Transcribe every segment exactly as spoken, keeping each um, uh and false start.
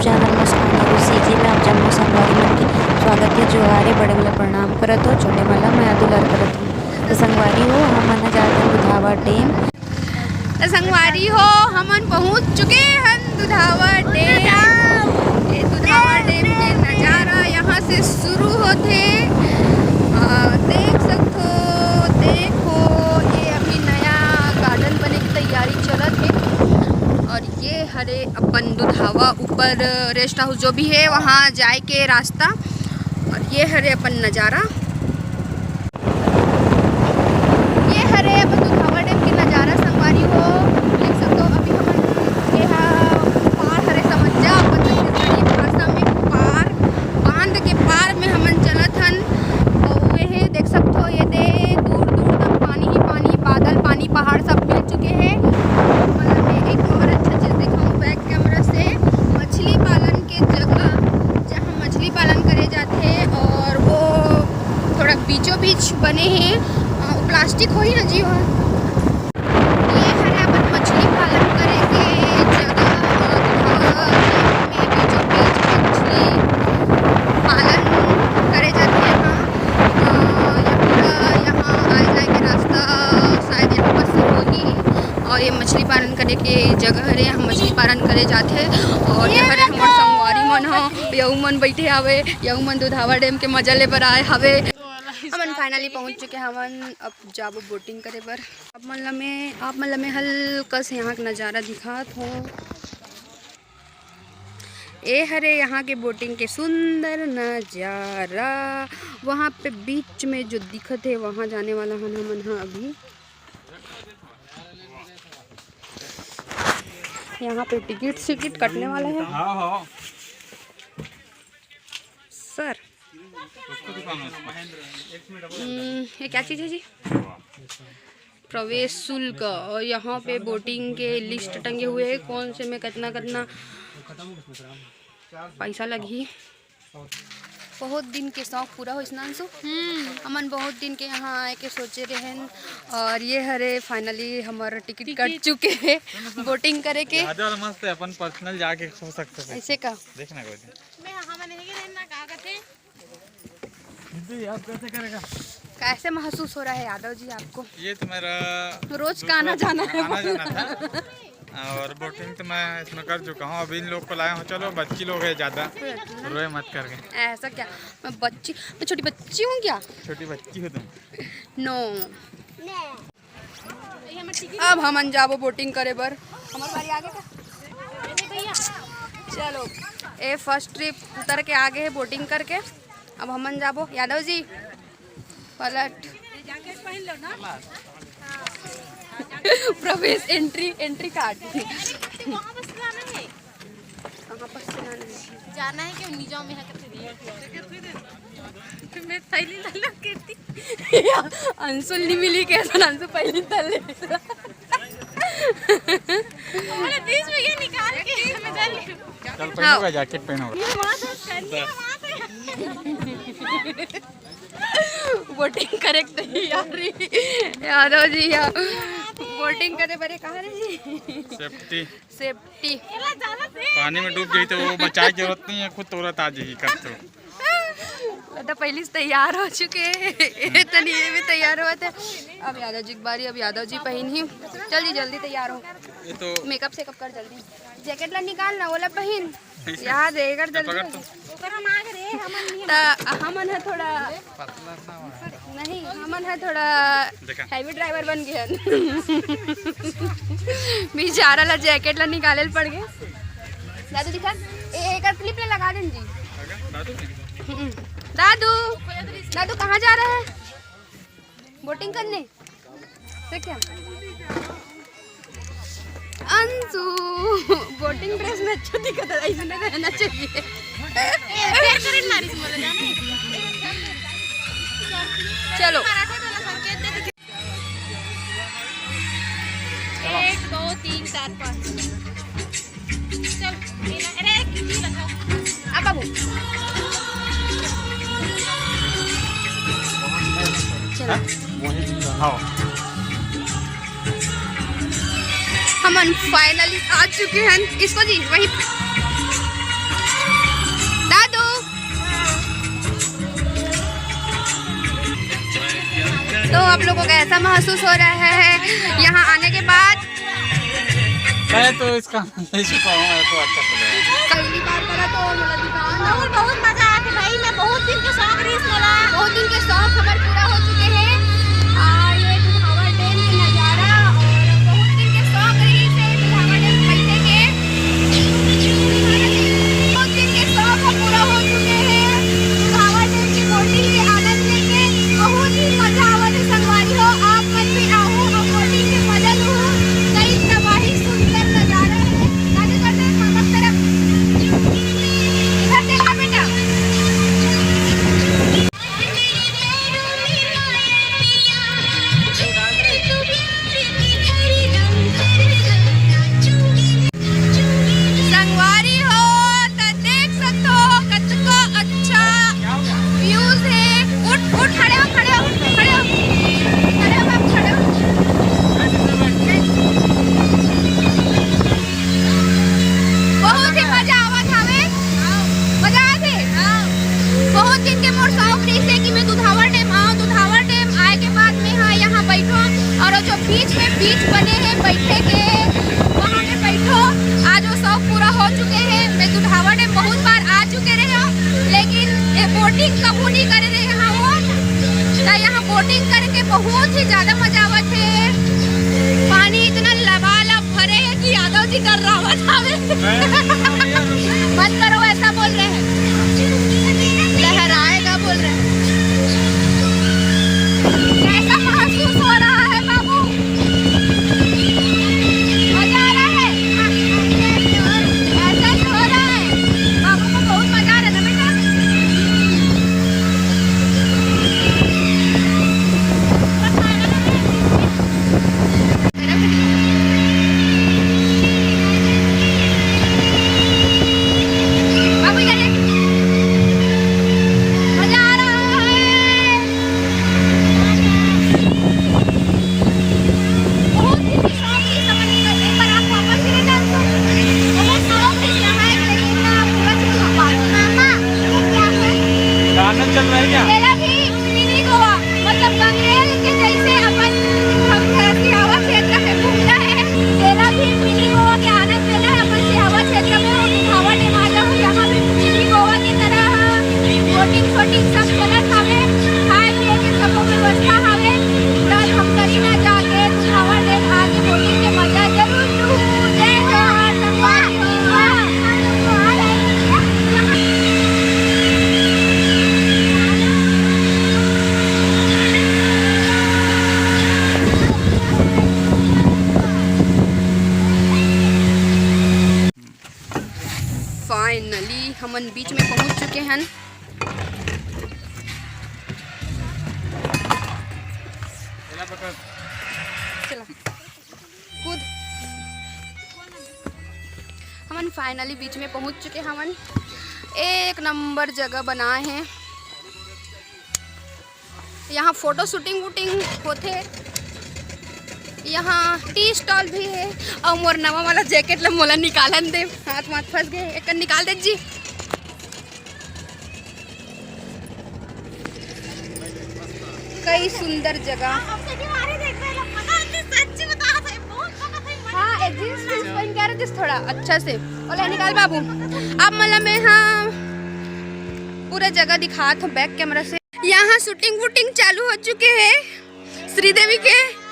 Channel मुस्कान और CG में आप जम्मो संगवारी मन के स्वागत हे। जोहार हे, बड़े मन ला प्रणाम करत हो, छोटे मन ला मया दुलार करत हो। तो संगवारी हो, हमन ह जात हन दुधावा डैम। तो संगवारी हो, हमन पहुंच चुके हन दुधावा डैम। ये दुधावा डैम के नजारा यहाँ से शुरू होथे। अ, देख सकथो, देखो, ये अभी नया गार्डन बने की तैयारी चलत हे। और ये हरे अपन दुधावा ऊपर रेस्ट हाउस जो भी है, वहाँ जाए के रास्ता। और ये हरे अपन नज़ारा, ये हरे अपन दुधावा डैम के नज़ारा संगवारी हो। देख सकते हो, अभी हमन ये हा पार हरे समझ जा, अपन छत्तीसगढ़ी भाषा में पार, बांध के पार में हमन चलत हन। और ये है, देख सकते हो, ये दे दूर दूर तक पानी ही पानी, बादल, पानी, पहाड़ सब मिल चुके हैं। मतलब मैं एक और अच्छा चीज़ दिखाऊँ बैक कैमरा से, मछली पालन के जगह जहाँ मछली पालन करे जाथे और वो थोड़ा बीचों बीच बने हैं। अ, प्लास्टिक होही ना जी वहाँ। ये हरे अपन मछली पालन करे के जगह, अ, में बीचों बीच मछली पालन करे जाथे यहाँ। अ, ये पूरा यहाँ आए जाए के रास्ता शायद यहाँ पर से होही। और ये मछली पालन करे के जगह हरे, यहाँ मछली पालन करे जाथे। और ये हरे हमर संगवारी मन ह, यहू मन बैठे हावे, यहू मन दुधावा डैम के मजा ले बर आए हावे। हमन finally पहुंच चुके हवन, अब जाबो बोटिंग करे बर। आप मन ला मैं, आप मन ला मैं हल्का से यहाँ के नज़ारा दिखात हूँ। ए हरे यहाँ के बोटिंग के सुंदर नज़ारा। वहाँ पे बीच में जो दिखत है, वहाँ जाने वाला हन हमन ह अभी। यहाँ पे टिकट सिकट कटने वाला है। हाँ, हाँ। सर, हम्म, ये क्या चीज़ है जी? प्रवेश शुल्क। और यहाँ पे बोटिंग के लिस्ट टंगे हुए हैं, कौन से में कितना कितना पैसा लगही। बहुत दिन के शौक पूरा होइस ना अंशु। हम्म। हमन बहुत दिन के यहाँ आए के सोचे रहेन, और ये हरे finally हमर टिकट कट चुके हे बोटिंग करे के। ज्यादा मस्त है, अपन पर्सनल जाके सो सकते हैं। ऐसे का? देखना कोई दिन। मैं हमन नहीं गए ना, का कहते? दीदी, आप कैसे करेगा? कैसे महसूस हो रहा है यादव जी आपको? ये तो मेरा रोज का आना जाना है। आना जाना था। और बोटिंग तो मैं इसमें कर चुका हूँ, अभी इन लोग को लाया हूँ। चलो, बच्ची लोग है ज़्यादा, रोए मत करके। ऐसा क्या? मैं बच्ची, मैं छोटी बच्ची हूँ क्या? छोटी बच्ची हो तुम। नो। अब हमन जाबो बोटिंग करे बर। हमार बारी आगे का? चलो, ए फर्स्ट ट्रिप उतर के आगे है बोटिंग करके। अब हमन जाबो। यादव जी, पलट। प्रवेश, एंट्री, एंट्री कार्ड। कहाँ पर से लाना है? जाना है कि निजाम में है करके दिए? मैं पहली लाल करती। अंशुल नहीं मिली कैसा अंशु पहली तले। अरे बीच में ये निकाल के मैं डाल लूं। चल पहनोगा, जैकेट पहनोगा। ये वहाँ तो कर लिया, वहाँ तो। बोटिंग करे के तैयारी। यादव जी या बोटिंग करे बरे कहाँ रे जी? सेफ्टी। सेफ्टी। पानी में डूब जाई तो वो बचाए के जरूरत नहीं है, खुद तुरंत आ जाई करते। दादा पहले से तैयार हो चुके हैं। तनी ये भी तैयार हुआ था। अब यादव जी की बारी, अब यादव जी पहन ही। चल जी जल्दी तैयार हो। ये तो मेकअप सेकअप कर जल्दी। जैकेट ला निकाल ना, ओला पहन। यहाँ दे कर जल्दी। पकड़ तो। ओकरा मांग रे, हमन नहीं। त हमन है थोड़ा नहीं, हमन ह थोड़ा देखा। हैवी ड्राइवर बन गए हन। बेचारा ला जैकेट ला निकाले ल पड़ गए। दादू दिखा, ए, एकर क्लिप ले लगा देन जी। दादू, हम्म। दादू, दादू कहाँ जा रहा है? बोटिंग करने? तो क्या? अंशु, बोटिंग ड्रेस में अच्छा दिखता है, ऐसे नहीं रहना चाहिए। ए, फेर करे मारिस मोला जाने। चलो। एक, दो, तीन, चार, पाँच। चल, ये ना, अरे, एक ही रखो। आ बाबू। चलो। हाँ। हमन finally आ चुके हैं। इसको जी, वहीं पे। आप लोगों को कैसा महसूस हो रहा है यहाँ आने के बाद? मैं तो इसका आनंद ले चुका हूँ, मेरे को अच्छा लगा। पहली बार करा तो मतलब दिखाओ ना। बहुत, बहुत मजा आथे भाई, मैं बहुत दिन के शौक रहिस मोला। बहुत दिन के शौक हमारे पूरा हो चुके हैं। और ये दुधावा डैम के नज़ारा, और बहुत दिन के शौक रहिस है दुधावा डैम बैठे के। बहुत दिन के शौक अब पूरा हो चुके हैं। दुधावा डैम की boating के आनंद लेके बहुत ही मजा आवत है संगवारी हो। आप मन भी आओ और boating के मजा लो। कई तबाही सुंदर नजारा है। आगे बढ़ते हैं, हम लोग तरफ। इधर देखा बेटा। संगवारी हो, त देख सकते हो कतको अच्छा views है। उठ, उठ, खड़े हो, खड़े हो, खड़े हो, खड़े हो, बाबू, खड़े हो। बहुत ही मजा आवत हवे। मजा आथे। बहुत दिन के मोर शौक रहिस हे कि मैं दुधावा डैम आऊँ। दुधावा डैम आए के बाद मैं, हाँ, यहाँ बैठो और जो बीच में beach बने हैं बैठे के, वहाँ पे बैठो। आज वो शौक पूरा हो चुके हैं। मैं दुधावा डैम बहुत बार आ चुके रहे हो, लेकिन ये boating कबू नहीं करे रहे हाँ वो। तो यहाँ boating करके बहुत ही ज्यादा मजा आवत है। पानी इतना लबालब भरे हैं कि यादव जी डर्रावत हवे। मत करो, ऐसा बोल रहे हैं, लहराएगा बोल रहे हैं। कैसा महसूस हो रहा है बाबू? मजा आ रहा है? ऐसा ही हो रहा है। बाबू को बहुत मजा आ रहा है ना बेटा? गाना चल रहा है क्या? मिनी गोवा, मतलब गंगरेल के जैसे अपन हम सिहावा क्षेत्र में घूमना है, तेरा भी मिनी गोवा के आनंद लेना है। अपन सिहावा क्षेत्र में हो, दुधावा डैम आ जाओ, यहाँ भी मिनी गोवा की तरह boating शोटिंग सब चलत हवे, खाए पिए के सबो व्यवस्था हवे। बस हम करी ना जाके दुधावा डैम आके boating के मजा जरूर लू। जय जोहार, संगवारी हो। Finally हमन beach में पहुंच चुके हैं। चला, कूद। हमन finally beach में पहुंच चुके हवन। एक नंबर जगह बनाए हैं। यहाँ photo shooting वूटिंग होथे। यहाँ tea stall भी है। और मोर नवा वाला jacket ला मोला निकालन दे, हाथ वाथ फंस गए, एक निकाल दे जी। कई सुंदर जगह। हाँ, एक jeans पहन के आ रहे जिस थोड़ा अच्छा से। ओला निकाल बाबू। अब मतलब मैं, हाँ, पूरा जगह दिखात हूँ back camera से। यहाँ shooting वूटिंग चालू हो चुके हैं श्रीदेवी के।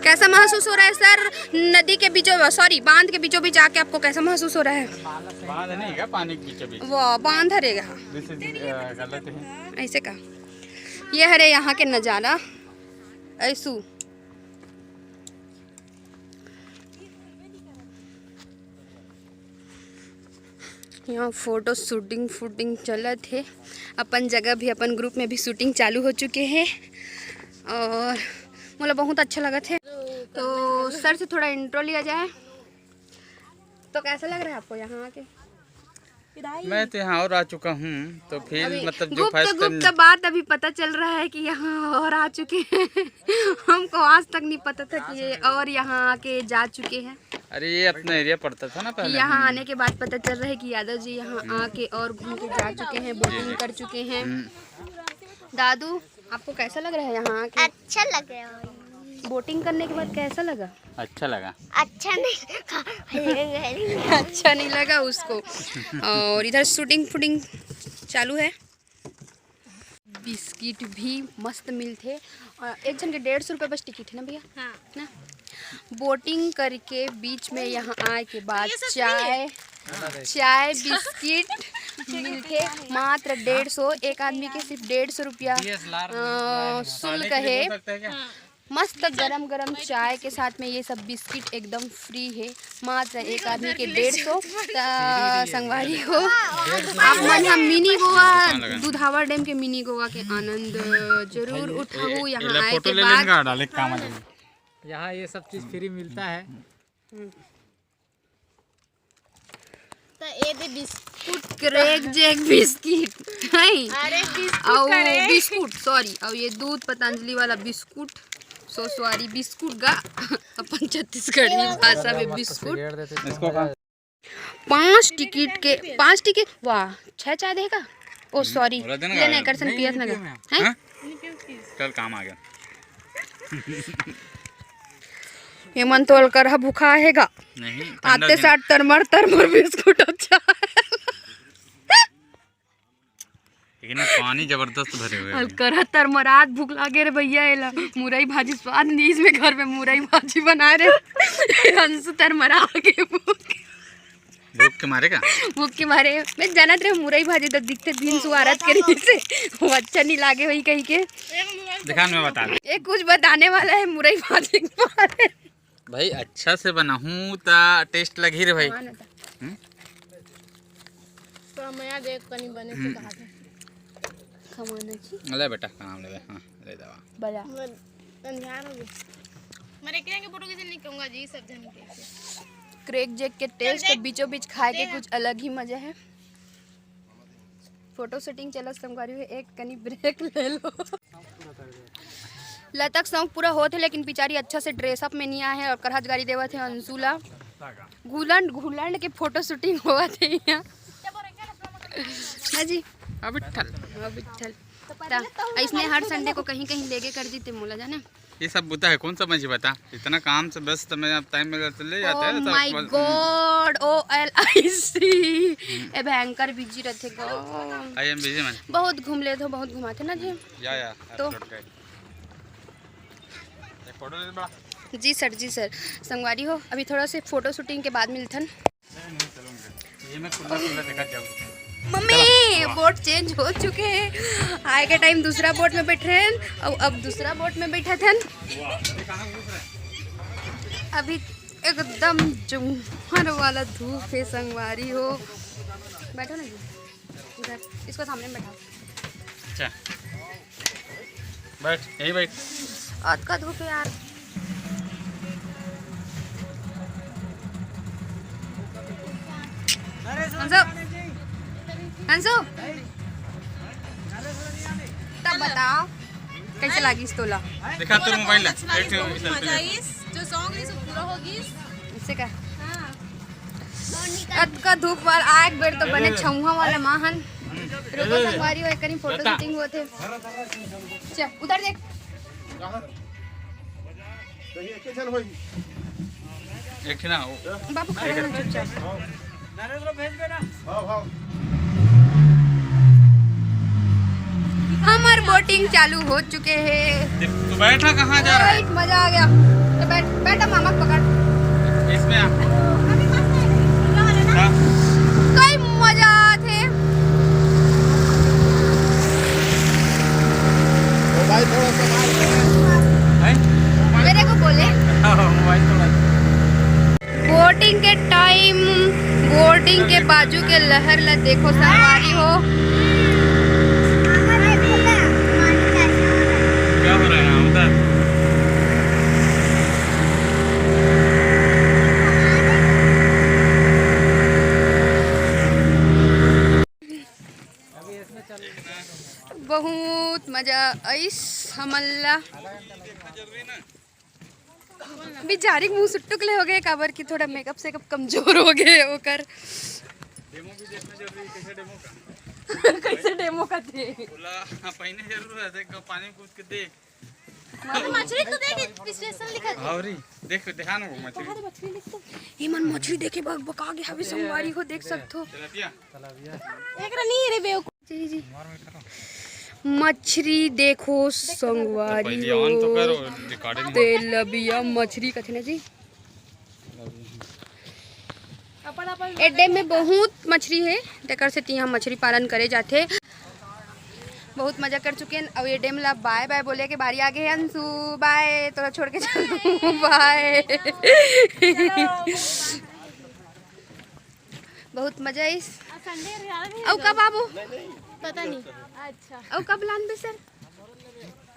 कैसा महसूस हो रहा है सर, नदी के बीचों, sorry, बांध के बीचों बीच आके आपको कैसा महसूस हो रहा है? बांध नहीं है, पानी के बीचों बीच। वाह, बांध हरे यहाँ। This is, uh, गलत है। ऐसे का? ये हरे यहाँ के नज़ारा। ऐसू। यहाँ photo shooting फूटिंग चलत हे। अपन जगह भी, अपन group में भी shooting चालू हो चुके हैं और मोला बहुत अच्छा लगत हे। तो सर से थोड़ा intro लिया जाए, तो कैसा लग रहा है आपको यहाँ आके? मैं तो यहाँ और आ चुका हूँ, तो feel अभी मतलब जो गुप्त, first time गुप्त बात अभी पता चल रहा है कि यहाँ और आ चुके हैं। हमको आज तक नहीं पता था कि ये और यहाँ आके जा चुके हैं। अरे, ये अपना area पड़ता था ना पहले। यहाँ आने के बाद पता चल रहा है कि यादव जी यहाँ आके और घूम के जा चुके हैं, boating कर चुके हैं। हम्म। दादू, आपको कैसा लग रहा है यहाँ आके? अच्छा लग रहा है। बोटिंग करने के बाद कैसा लगा? अच्छा लगा। अच्छा नहीं लगा। अच्छा नहीं लगा उसको। और इधर शूटिंग फूटिंग चालू है। बिस्किट भी मस्त मिलथे। अ, एक झन के डेढ़ सौ रुपये बस टिकट है ना भैया? हाँ। ना, बोटिंग करके बीच में यहाँ आए के बाद चाय, चाय बिस्किट मिलथे मात्र डेढ़ सौ, एक आदमी के सिर्फ डेढ़ सौ रुपया शुल्क है। मस्त गरम गरम चाय के साथ में ये सब बिस्किट एकदम फ्री है, मात्र एक आदमी के डेढ़ सौ। त संगवारी हो, आप मन ह मिनी गोवा, दुधावा डैम के मिनी गोवा के आनंद जरूर उठाहू यहाँ आए के बाद। यहाँ ये सब चीज फ्री मिलता है। त ए दे बिस्कुट, क्रैक जैक बिस्किट, नहीं, अरे बिस्कुट, अउ करे। बिस्कुट, सॉरी, अउ ये दूध पतंजलि वाला बिस्कुट, सो सॉरी, बिस्कुट गा अपन छत्तीसगढ़ी भाषा में बिस्कुट। इसको कहा? पाँच टिकट के, पाँच टिकट, वाह, छह चाय देगा। ओ सॉरी, ले ना, कर सन पियत ना गा। हैं? हाँ? चल, काम आ गया। ये मन तो अलकर हा भूखा हेगा। नहीं, ठंडा आते दिन। साथ तरमर तरमर बिस्कुट अच्छा। लेकिन पानी जबरदस्त भरे हुए हैं। अलकर तरमरात भूख लागे रे भैया, एला मुरई भाजी स्वाद नहीं, इसमें घर में मुरई भाजी बना रहे। अंशु तरमरा आगे भूख। भूख के मारे का? भूख के मारे। मैं जानत रहे मुरई भाजी तो दिखते दिन सुआरत के रही से, वो अच्छा नहीं लागे वही कहीं के। दिखा, मैं बता दूं। ये कुछ बताने वाला है मुरई भाजी के बारे। भाई, अच्छा से बनाहूँ त टेस्ट लगही रे भाई। हाँ ना। हम्म? तो मैं आज एक कनी बने से कहा था। खवाना जी। ले बेटा, नाम ले, हाँ, ले दवा। बड़ा। मैं अंधार हो गया। मैं एक के फोटो किसे नहीं कहूँगा जी, सब जन के। क्रैक जैक के टेस्ट के बीचों बीच खाए के कुछ अलग ही मजा है। फोटो शूटिंग चलत संगवारी हो, एक कनी ब्रेक ले लो। लतक शौक पूरा होत हे, लेकिन बिचारी अच्छा से ड्रेसअप में नहीं आए हे और करहज गारी देवत हे अंशु ला। घुलंड घुलंड के फोटो शूटिंग होवत हे यहाँ। ना जी, अबिठल, अबिठल। त अइसने हर संडे को कहीं कहीं लेगे कर दी ते मोला जाने। ये सब बुता है, कौन सा मछली बता, इतना काम से व्यस्त मैं, अब टाइम मिला तो ले जाते हैं। Oh my God, O L I C, ए भयंकर बिजी रहते गो। I am busy man। बहुत घूम लेथो, बहुत घुमाथे ना जी। या या। तो एक फोटो ले बड़ा। जी सर, जी सर। संगवारी हो, अभी थोड़ा से फोटो शूटिंग के बाद मिलथन। ये मैं खुला खुला देखा जाऊँ। मम्मी, बोट चेंज हो चुके हैं। आए के टाइम दूसरा बोट में बैठे हैं, अब, अब दूसरा बोट में बैठा थे। अभी एकदम जुम्हर वाला धूप है संगवारी हो। बैठो ना जी, इधर इसको सामने में बैठाओ। अच्छा, बैठ, यहीं बैठ। आज का धूप है यार। अंशु, अंशु, तब बताओ कैसे लागिस तोला? देखा तोर मोबाइल ला। एक ठो selfie ले। जो सॉन्ग है, सो पूरा हो गइस। इससे का? हाँ। अतका धूप वाला आए, एक बेर तो बने छउहा वाला माहन। रुको संगवारी हो, एक कनी फोटो शूटिंग होत हे। चल, उधर देख। एक ठे ना, वो बाबू खड़े हो चुपचाप। हमर बोटिंग चालू हो चुके हे। तू बैठा कहाँ जा रहा है? मजा आ गया। तो बैठ, बैठा मामा पकड़। इसमें आ। हाँ। कई मजा आथे। मोबाइल थोड़ा सा बाहर है। मेरे को बोले। हाँ, मोबाइल थोड़ा। बोटिंग के टाइम, बोटिंग के बाजू के लहर ला देखो संगवारी हो। क्या हो रहा है यहाँ उधर? बहुत मजा आइस हमन ला। बिचारी के मुंह सुट्टुक ले हो गए, काबर कि थोड़ा मेकअप सेकअप कमजोर हो गए ओकर। कैसे डेमो करते हैं? बोला, हाँ, पहले जरूर है, देख, पानी में कूद के देख। मछली तो देख, स्पेशल लिखा है। और ही, देख, दिखा ना वो मछली। कहाँ रे मछली, लिख तो। ये मन मछली देखे बक बका के हवे संगवारी हो, देख सकथो। तिलपिया। एक रनी रे बेवकूफ। जी, जी। मछली देखो संगवारी पहले on तो हो। करो, recording। तेलबिया मछली कथे ना जी। ए डैम में बहुत मछली है, तेकर से तिहा मछली पालन करे जाथे। बहुत मजा कर चुके हैं। अब ये डैम ला बाय बाय बोले के बारी आ गए है। अंशु, बाय, तोरा छोड़ के चल, बाय। बहुत मजा आइस। अउ कब आबो? पता नहीं। अच्छा। अउ कब लानबे सर?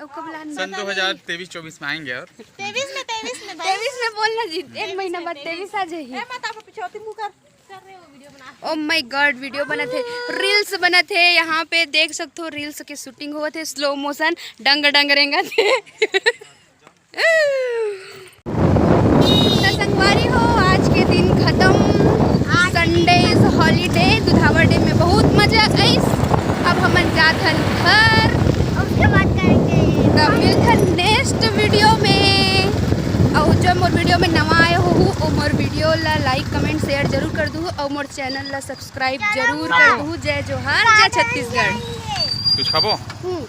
अउ कब लानबे? सन दो हज़ार तेईस चौबीस में आएंगे। और तेईस में, तेईस में भाई। तेईस में बोलना जी, एक महीना बाद तेईस आ जाही। ए, मत आप पिछौती मुंह कर। कर रहे हो वीडियो बना। Oh my God, वीडियो बनत हे, रील्स बनत हे। यहाँ पे देख सकते हो, रील्स के शूटिंग होत हे, स्लो मोशन, डंग डंग रेंगत हे। तो संगवारी हो, आज के दिन खत्म। Sunday is holiday। दुधावर डैम में बहुत मजा आइस। अब हमन जात हन घर। उसके बाद करेंगे। तब मिलथन नेक्स्ट वीडियो में। और जो मोर वीडियो में नवा आए हो, वो मोर वीडियो ला लाइक, कमेंट, शेयर जरूर कर दू और मोर चैनल ला सब्सक्राइब जरूर कर दू। जय जोहार, जय छत्तीसगढ़। कुछ खाबो? हम्म।